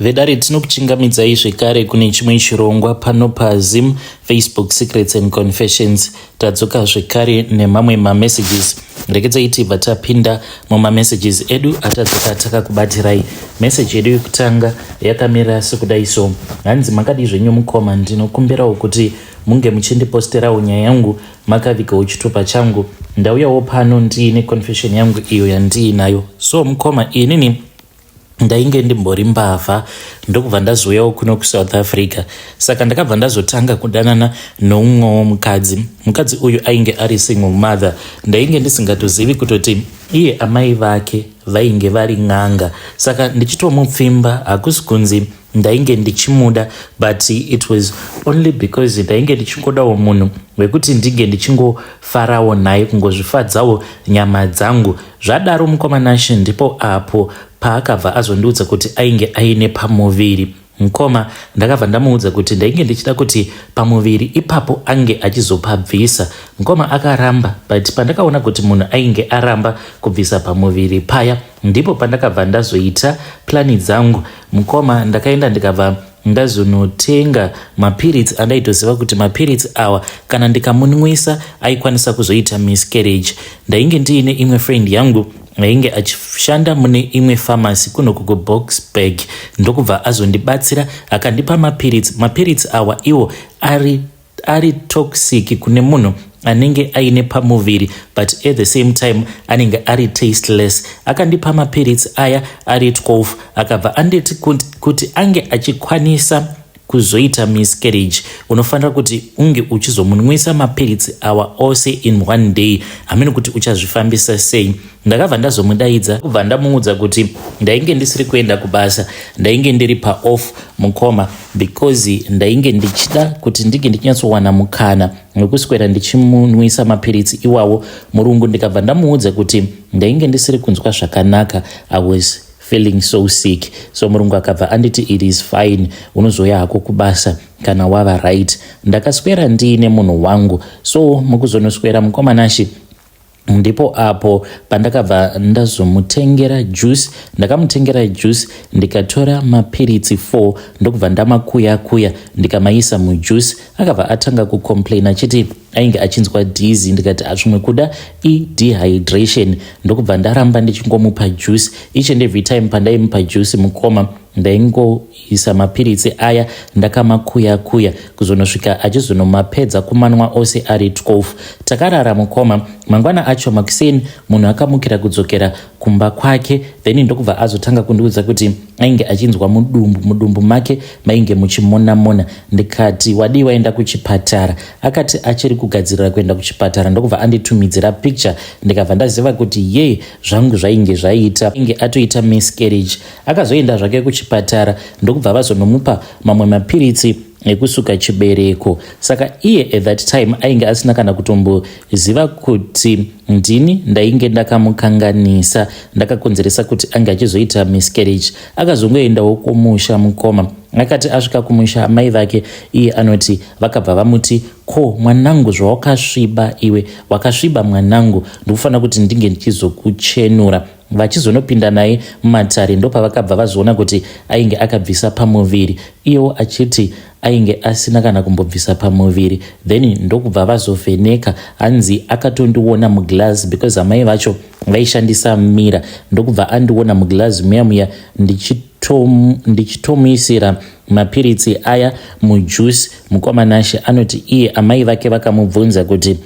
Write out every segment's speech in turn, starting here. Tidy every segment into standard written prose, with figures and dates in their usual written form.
Vedare, tinokuchingamidzai zvekare kune chimwe chirongwa pano paZim Facebook Secrets and Confessions. Tadzoka zvekare nemamwe mamessages. Regedzai tibva tapinda mumamessages edu atadzoka takakubatirai. Message yedu yekutanga yakamira sekudai so. Hanzi, makadii zvenyu mukoma? Ndinokumbirawo kuti munge muchindiposterawo nyaya yangu makavigawo chitupa changu. Ndauyawo pano ndiine confession yangu iyo yandiinayo. So mukoma, inini ndainge ndimbori mbavha, ndokubva ndazouyawo kuno kuSouth Africa. Saka ndakabva ndazotanga kudanana noumwewo mukadzi. Mukadzi uyu ainge ari single mother. Ndainge ndisingatozivi kutoti iye amai vake vainge vari n'anga. Saka ndichitomupfimba, hakusi kunzi ndainge ndichimuda, but it was only because ndainge ndichingodawo munhu wekuti ndinge ndichingofarawo naye, kungozvifadzawo nyama dzangu. Zvadaro, mukoma Nashe, ndipo apo paakabva azondiudza kuti ainge aine pamuviri. Mukoma, ndakabva ndamuudza kuti ndainge ndichida kuti pamuviri ipapo ange achizopabvisa. Mukoma, akaramba, but pandakaona kuti munhu ainge aramba kubvisa pamuviri paya, ndipo pandakabva ndazoita plani dzangu. Mukoma, ndakaenda ndikabva ndazonotenga mapiritsi andaitoziva kuti mapiritsi awa kana ndikamunwisa aikwanisa kuzoita miscarriage. Ndainge ndiine imwe friend yangu ainge achishanda mune imwe pharmacy kuno kuBoksburg, ndokubva azondibatsira akandipa mapiritsi. Mapiritsi awa iwo ari toxic kune munhu anenge aine pamuviri, but at the same time anenge ari tasteless. Akandipa mapiritsi aya ari 12, akabva anditi kuti ange achikwanisa kuzoita miscarriage, unofanira kuti unge uchizomunwisa mapiritsi awa ose in one day. Hamene kuti uchazvifambisa sei. Ndakabva ndazomudaidza, kubva ndamuudza kuti ndainge ndisiri kuenda kubasa, ndainge ndiri paoff, mukoma, because ndainge ndichida kuti ndinge ndichinyatsowana mukana wekuswera ndichimunwisa mapiritsi iwawo. Murungu, ndikabva ndamuudza kuti ndainge ndisiri kunzwa zvakanaka, I was feeling so sick. So murungu akabva anditi, "It is fine, unozoya hako kubasa kana wava right." Ndakaswera ndiine munhu wangu. So mukuzonoswera, mukoma Nashe, ndipo apo pandakabva ndazomutengera juice. Ndakamutengera juice, ndikatora mapiritsi 4, ndokubva ndamakuya kuya, ndikamaisa mujuice. Akabva atanga kucomplain achiti ainge achinzwa dizzy. Ndikati zvimwe kuda idehydration, ndokubva ndaramba ndichingomupa juice each and every time. Pandaimupa juice, mukoma, ndaingoisa mapiritsi aya ndakamakuya kuya kuzonosvika achizonomapedza kumanwa ose ari 12. Takarara, mukoma. Mangwana acho makuseni, munhu akamukira kudzokera kumba kwake, then ndokubva azotanga kundiudza kuti ainge achinzwa mudumbu, mudumbu make mainge muchimonamona. Ndikati, "Wadii waenda kuchipatara?" Akati achiri kugadzirira kuenda kuchipatara, ndokubva anditumidzira picture. Ndikabva ndaziva kuti ye zvangu zvainge zvaita, inge atoita miscarriage. Akazoenda zvake kuchipatara, ndokubva vazonomupa mamwe mapiritsi ekusuka chibereko. Saka iye at that time ainge asina kana kutomboziva kuti ndini ndainge ndakamukanganisa, ndakakonzeresa kuti ange achizoita miscarriage. Akazongoendawo kumusha, mukoma. Akati asvika kumusha, mai vake, iye anoti vakabva vamuti, "Ko mwanangu, zvawakasviba iwe, wakasviba mwanangu, ndikufanira kuti ndinge ndichizokuchenura." Vachizonopinda naye mumatare, ndopavakabva vazoona kuti ainge akabvisa pamuviri, iyewo achiti ainge asina kana kumbobvisa pamuviri. Then ndokubva vazovheneka. Hanzi akatondiona muglass, because amai vacho vaishandisa mirror, ndokubva andiona muglass muya muya ndichitomuisira mapiritsi aya mujuice. Mukoma Nashe, anoti iye amai vake vakamubvunza kuti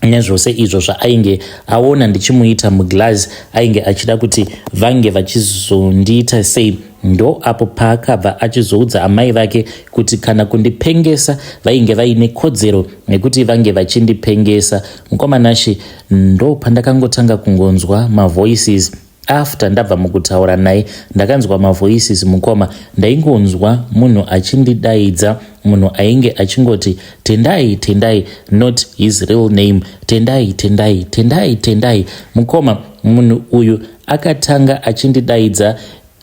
nezvose izvo zvaainge aona ndichimuita muglass, ainge achida kuti vange vachizondiita sei. Ndo apo paakabva achizoudza amai vake kuti kana kundipengesa vainge vaine kodzero yekuti vange vachindipengesa. Mukoma Nashe, ndo pandakangotanga kungonzwa mavoices. After ndabva mukutaura naye, ndakanzwa mavoices, mukoma. Ndaingonzwa munhu achindidaidza, munhu ainge achingoti, "Tendai, Tendai," not his real name, "Tendai, Tendai, Tendai, Tendai." Mukoma, munhu uyu akatanga achindidaidza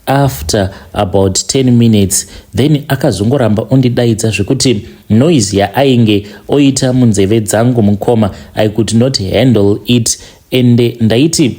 after about 10 minutes, then akazongoramba ondidaidza zvekuti noise yaainge oita munzeve dzangu, mukoma, I could not handle it. Ende ndaiti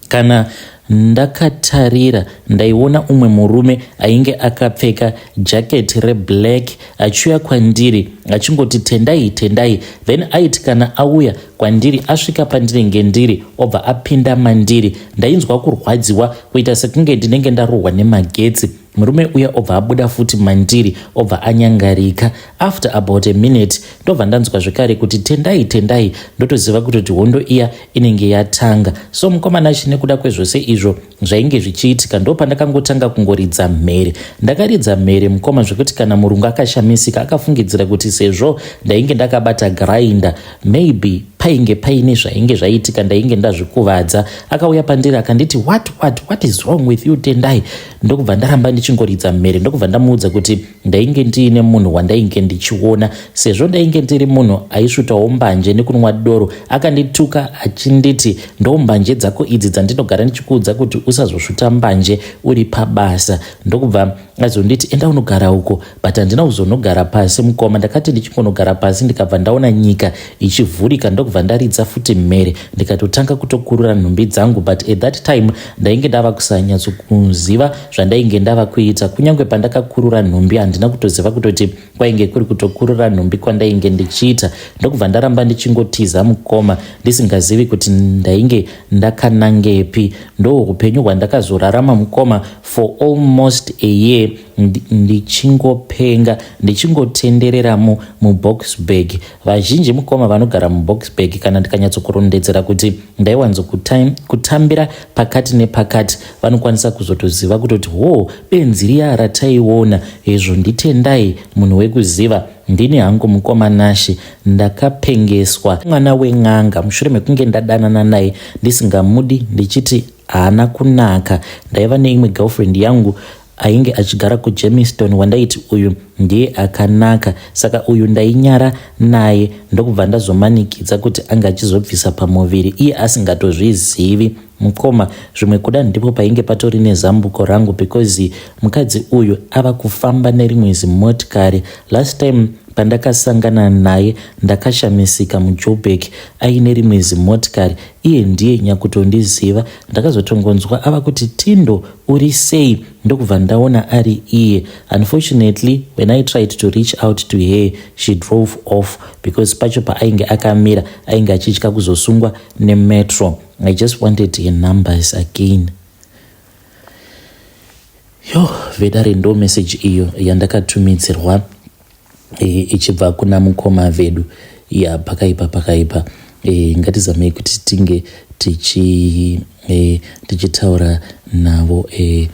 kana Ndakatarira ndaiona umwe murume ainge akapfeka jacket reblack achiuya kwandiri achingoti tendai tendai then aiti kana auya kwandiri asvika pandinenge ndiri obva apinda mandiri ndainzwa kurwadziwa kuita sekunge ndinenge ndarohwa nemagetsi murume uya obva abuda futi mandiri obva anyangarika after about a minute ndobva ndanzwa zvekare kuti tendai tendai ndotoziva kutoti hondo iya inenge yatanga so mukomana chi nekuda kwezvose izvo zvainge zvichiitika ndo pandakangotanga kungoridza mhere ndakaridza mhere mukoma zvekuti kana murungu akashamisika akafungidzira kuti sezvo ndainge ndakabata grinder maybe painge paine zvainge zvaitika ndainge ndazvikuvadza akauya pandiri akanditi what what what is wrong with you tendai ndokubva ndaramba ndichingoridza mhere ndokubva ndamuudza kuti ndainge ndiine munhu wandainge ndichiona sezvo ndainge ndiri munhu aisvutawo mbanje nekunwa doro akandituka achinditi ndo mbanje dzako idzi dzandinogara ndichikuudza kuti usazosvuta mbanje uri pabasa ndokubva azonditi enda unogara uko but handina kuzonogara pasi mukoma ndakati ndichingonogara pasi ndikabva ndaona nyika ichivhurika ndokubva ndaridza futi mhere ndikatotanga kutokurura nhumbi dzangu but at that time ndainge ndava kusanyatsokuziva zvandainge ndava kuita kunyange pandakakurura nhumbi handina kutoziva kutoti kwainge kuri kutokurura nhumbi kwandainge ndichiita ndokubva ndaramba ndichingotiza mukoma ndisingazivi kuti ndainge ndakanangepi ndo upenyu hwandakazorarama mukoma for almost a year ndichingopenga ndichingotenderera muBoksburg vazhinji mukoma vanogara muBoksburg kana ndikanyatsokurondedzera kuti ndaiwanzokutambira pakati nepakati vanokwanisa kuzotoziva kutoti ho benzi riya rataiona hezvo nditendai munhu wekuziva ndini hangu mukoma Nashe ndakapengeswa mwana wen'anga mushure mekunge ndadanana naye ndisingamudi ndichiti haana kunaka ndaiva neimwe girlfriend yangu ainge achigara kuGermiston wandaiti uyu ndiye akanaka saka uyu ndainyara naye ndokubva ndazomanikidza kuti ange achizobvisa pamuviri iye asingatozvizivi mukoma zvimwe kuda ndipo painge patori nezambuko rangu because mukadzi uyu ava kufamba nerimwe zimotikari last time pandakasangana naye ndakashamisika muJoburg aine rimwe zimotikari iye ndiye nyakutondiziva ndakazotongonzwa ava kuti tindo uri sei ndokubva ndaona ari iye unfortunately when i tried to reach out to her she drove off because pacho paainge akamira ainge achitya kuzosungwa nemetro i just wanted her numbers again yo vedare ndo message iyo yandakatumidzirwa e, ichibva kuna mukoma vedu ya pakaipa pakaipa e, ngatizamei kuti tinge tichi e, tichitaura navo e,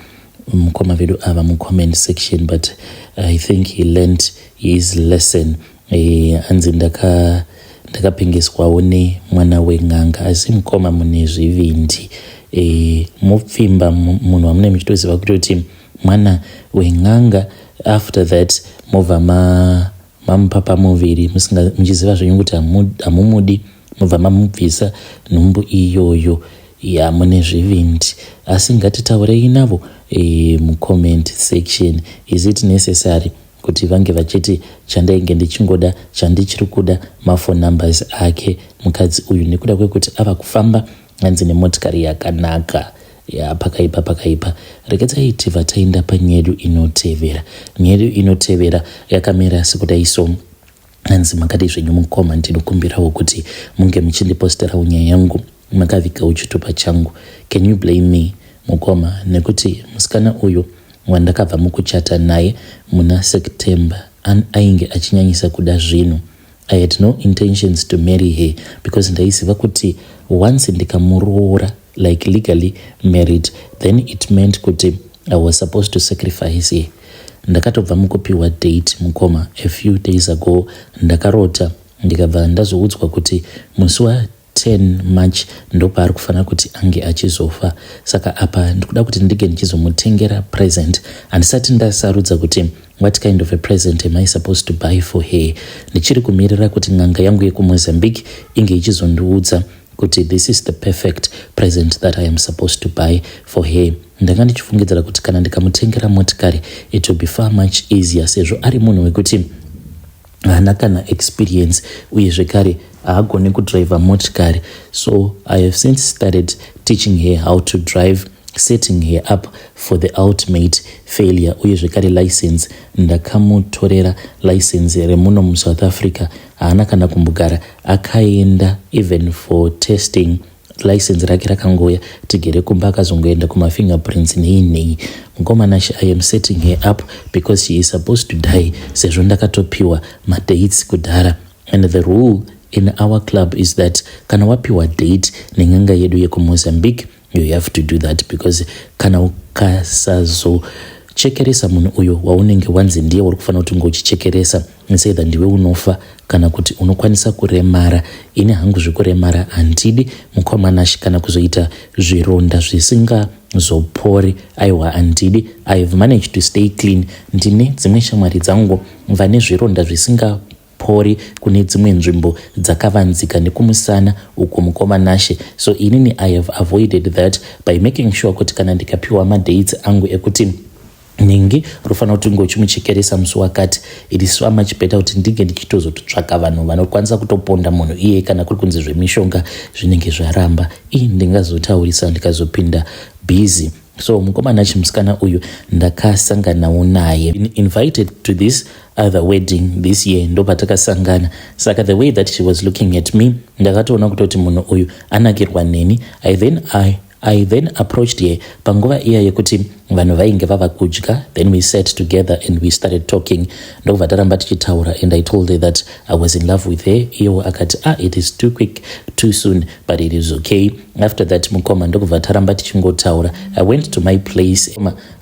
mukoma vedu ava mucomment section but i think he learned his lesson hanzi e, ndaka ndakapengeswawo nemwana wen'anga asi mukoma mune zvivindi e, mupfimba munhu wamune muchitoziva kutoti mwana wen'anga after that mobva mamupa pamuviri muchiziva zvenyu kuti hamumudi mobva mamubvisa nhumbu iyoyo ya mune zvivindi asi ngatitaurei navo e, mucomment section is it necessary kuti vange vachiti chandainge ndichingoda chandichiri kuda maphone numbers ake mukadzi uyu nekuda kwekuti ava kufamba hanzi nemotikari yakanaka ya pakaipa pakaipa regedzai tibva taenda panyedu inotevera nyedu inotevera yakamira sekudai so hanzi makadi zvenyu mukoma ndinokumbirawo kuti munge muchindiposterawo nyaya yangu makavigawo chitupa changu can you blame me mukoma nekuti musikana uyu wandakabva mukuchata naye muna september ainge achinyanyisa kuda zvinhu i had no intentions to marry her because ndaiziva kuti once ndikamuroora like legally married then it meant kuti i was supposed to sacrifice her ndakatobva mukupiwa date mukoma a few days ago ndakarota ndikabva ndazoudzwa kuti musi wa10 march ndopaari kufanira kuti ange achizofa saka apa ndikuda kuti ndinge ndichizomutengera present handisati ndasarudza kuti what kind of a present am i supposed to buy for her ndichiri kumirira kuti n'anga yangu yekumozambique inge ichizondiudza kuti this is the perfect present that i am supposed to buy for her ndanga ndichifungidzira kuti kana ndikamutengera motikari it will be far much easier sezvo ari munhu wekuti haana kana experience uye zvekare haagoni kudhiraivha motikari so i have since started teaching her how to drive. Setting her up for the ultimate failure. Uye zvekare license, ndakamutorera license remuno muSouth Africa. Haana kana kumbogara akaenda even for testing. License rake rakangouya tigere kumba, akazongoenda kumafingerprints nei nei. Mukoma Nashe, I am setting her up because she is supposed to die, sezvo ndakatopiwa madates kudhara. And the rule in our club is that kana wapiwa date nen'anga yedu yekuMozambique, you have to do that, because kana ukasazochekeresa munhu uyo waunenge wanzi ndiye uri kufanira kuti unge uchichekeresa, either ndiwe unofa kana kuti unokwanisa kuremara. Ini hangu zvekuremara handidi, mukoma Nashe, kana kuzoita zvironda zvisingazopori, aiwa, handidi. I have managed to stay clean. Ndine dzimwe shamwari dzangu vane zvironda zvisingapori kune dzimwe nzvimbo dzakavanzika nekumusana uko, mukoma Nashe. So inini I have avoided that by making sure kuti kana ndikapiwa madates angu ekuti ningi rufanira kuti unge uchimuchekeresa musi wakati, it is so much better kuti ndinge ndichitozototsvaka vanhu vanokwanisa kutoponda munhu iye kana kuri kunze zvemishonga zvinenge zvaramba. Ii, ndingazotaurisa ndikazopinda busy. So mukoma Nashe, musikana uyu ndakasanganawo naye, invited to this other wedding this year, ndopatakasangana. Saka the way that she was looking at me, ndakatoona kutoti munhu uyu anakirwa neni. I then approached her panguva iya yekuti vanhu vainge vava kudya. Then we sat together and we started talking, ndokubva taramba tichitaura, and I told her that I was in love with her. Iyewo akati, "Ah, it is too quick, too soon, but it is okay." After that, mukoma, ndokubva taramba tichingotaura. I went to my place,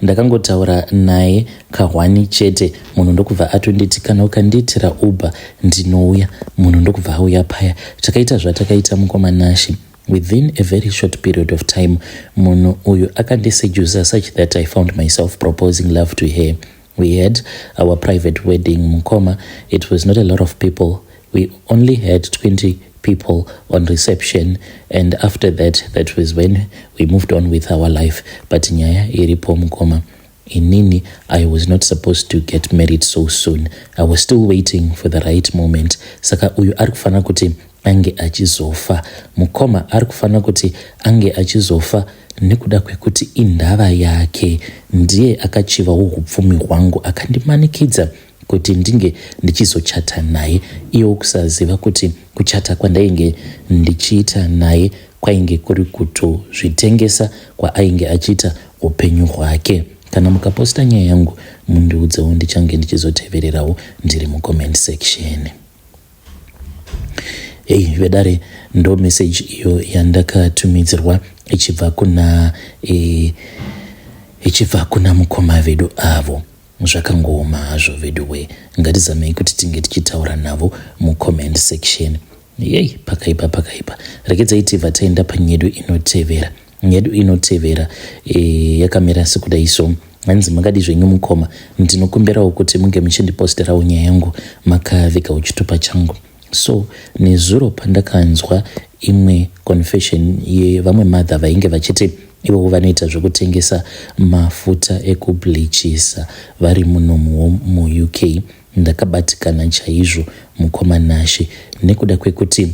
ndakangotaura naye kahwani chete, munhu ndokubva atonditi, "Kana ukandiitira Uber, ndinouya." Munhu ndokubva auya paya, takaita zvatakaita. Mukoma Nashe, within a very short period of time, munhu uyu akandisedusa such that I found myself proposing love to her. We had our private wedding, mukoma. It was not a lot of people. We only had 20 people on reception, and after that, that was when we moved on with our life. But nyaya iripo, mukoma, inini I was not supposed to get married so soon. I was still waiting for the right moment. Saka uyu ari kufanira kuti ange achizofa, mukoma, ari kufanira kuti ange achizofa nekuda kwekuti indava yake. Ndiye akachivawo upfumi hwangu, akandimanikidza kuti ndinge ndichizochata naye, iwo kusaziva kuti kuchata kwandainge ndichiita naye kwainge kuri kutozvitengesa kwaainge achiita upenyu hwake. Kana mukaposta nyaya yangu, mundiudzewo, ndichange ndichizotevererawo ndiri mucomment section. Hei vedare, ndo message iyo yandakatumidzirwa ichibva kuna mukoma vedu avo. Zvakangooma hazvo vedu we. Ngatizamei kuti tinge tichitaura navo mucomment section. Yei, pakaipa, pakaipa. Rekedzai tibva taenda panyedu inotevera. Nyedu inotevera yakamira sekudai so. Hanzi, "Makadi zvenyu mukoma? Ndinokumbirawo kuti munge muchindiposterawo nyaya yangu makavigawo chitupa changu. So nezuro pandakanzwa imwe confession yevamwe mother vainge vachiti ivovo vanoita zvekutengesa mafuta ekubleachisa vari muno muUK, ndakabatikana chaizvo, mukoma Nashe, nekuda kwekuti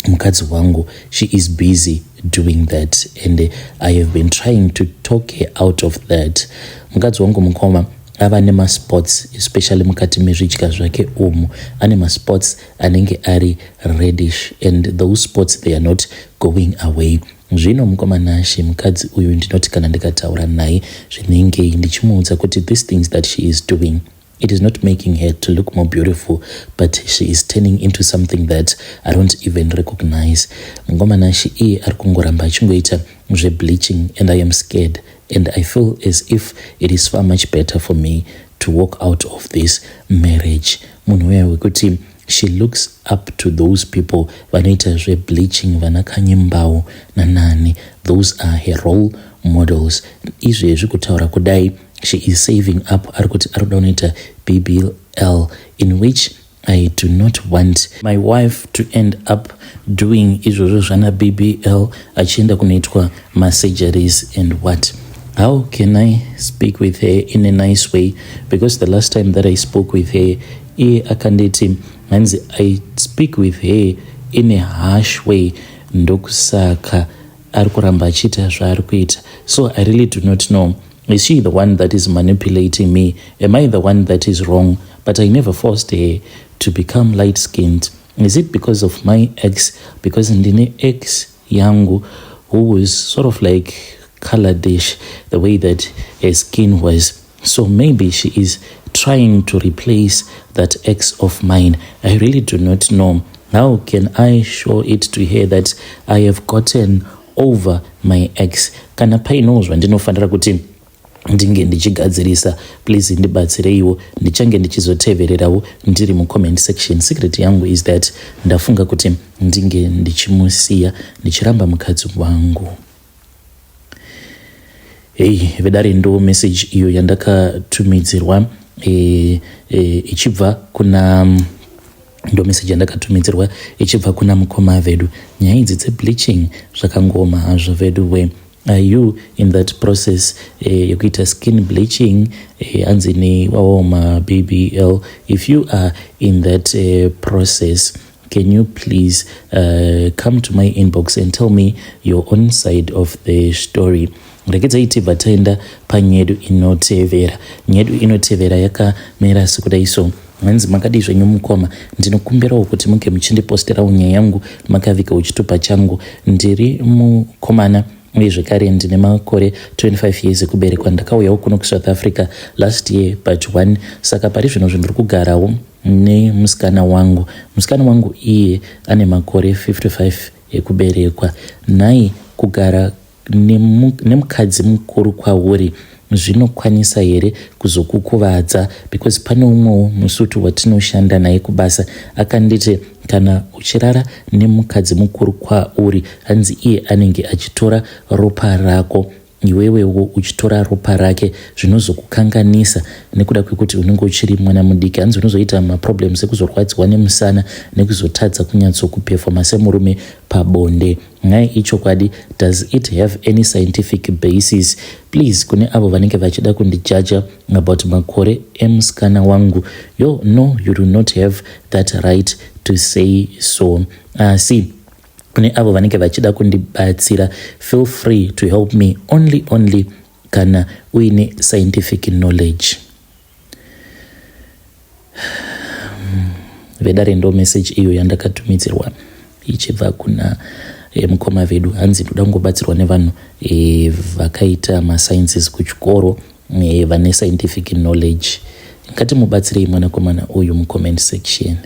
mukadzi wangu, she is busy doing that and I have been trying to talk her out of that. Mukadzi wangu, mukoma, ava nemaspots, especially mukati mezvidya zvake umu. Ane maspots anenge ari reddish and those spots, they are not going away. Zvino mukoma Nashe, mukadzi uyu, ndinoti kana ndikataura naye zvinenge ndichimuudza kuti these things that she is doing, it is not making her to look more beautiful, but she is turning into something that I don't even recognize. Mukoma Nashe, iye ari kungoramba achingoita zvebleaching and I am scared and I feel as if it is far much better for me to walk out of this marriage. Munhu uya wekuti she looks up to those people vanoita zvebleaching, vana Kanyimbao nanani, those are her role models. Izvezvi kutaura kudai, she is saving up, ari kuti ari kuda kunoita BBL, in which I do not want my wife to end up doing izvozvo zvana BBL, achienda kunoitwa masurgeries and what. How can I speak with her in a nice way? Because the last time that I spoke with her, iye akanditi hanzi I speak with her in a harsh way, ndokusaka Ari kuramba achiita zvaari kuita. So I really do not know, is she the one that is manipulating me? Am I the one that is wrong? But I never forced her to become light skinned. Is it because of my ex? Because ndine ex yangu who was sort of like coloredish, the way that her skin was. So maybe she is trying to replace that ex of mine. I really do not know. How can I show it to her that I have gotten over my ex? Kana paino zvandinofanira kuti ndinge ndichigadzirisa, please ndibatsireiwo. Ndichange ndichizotevererawo ndiri mucomment section. Secret yangu is that ndafunga kuti ndinge ndichimusiya, ndichiramba mukadzi wangu. Hei vedare, ndo message iyo yandakatumidzirwa ichibva kuna, ndo message yandakatumidzirwa ichibva kuna mukoma vedu. Nyaya idzi dzebleaching zvakangoma hazvo vedu we. Are you in that process yekuita skin bleaching, hanzi newawo maBBL? If you are in that process, can you please come to my inbox and tell me your own side of the story? Regedzai tibva taenda panyedu inotevera. Nyedu inotevera yakamira sekudai so. Hanzi, "Makadii zvenyu mukoma? Ndinokumbirawo kuti munge muchindiposterawo nyaya yangu makavigawo chitupa changu. Ndiri mukomana uye zvekare ndine makore 25 years ekuberekwa. Ndakauyawo kuno kuSouth Africa last year but one. Saka pari zvino zvindiri kugarawo nemusikana wangu. Musikana wangu iye ane makore 55 ekuberekwa. Nhai, kugara nemukadzi mukuru kwauri zvinokwanisa here kuzokukuvadza? Because pane umwewo musutu watinoshanda naye kubasa akanditi kana uchirara nemukadzi mukuru kwauri, hanzi iye anenge achitora ropa rako, iwewewo uchitora ropa rake, zvinozokukanganisa nekuda kwekuti unenge uchiri mwana mudiki. Hanzi unozoita maproblems ekuzorwadziwa nemusana nekuzotadza kunyatsokupefoma semurume pabonde. Nhai, ichokwadi? Does it have any scientific basis? Please, kune avo vanenge vachida kundijaja about makore emusikana wangu, yo, no, you do not have that right to say so. Asi kune avo vanenge vachida kundibatsira, feel free to help me only kana uine scientific knowledge." Vedare, ndo message iyo yandakatumidzirwa ichibva kuna mukoma vedu. Hanzi ndoda kungobatsirwa nevanhu vakaita masciences kuchikoro, vane scientific knowledge. Ngatimubatsirei mwanakomana uyu mucomment section.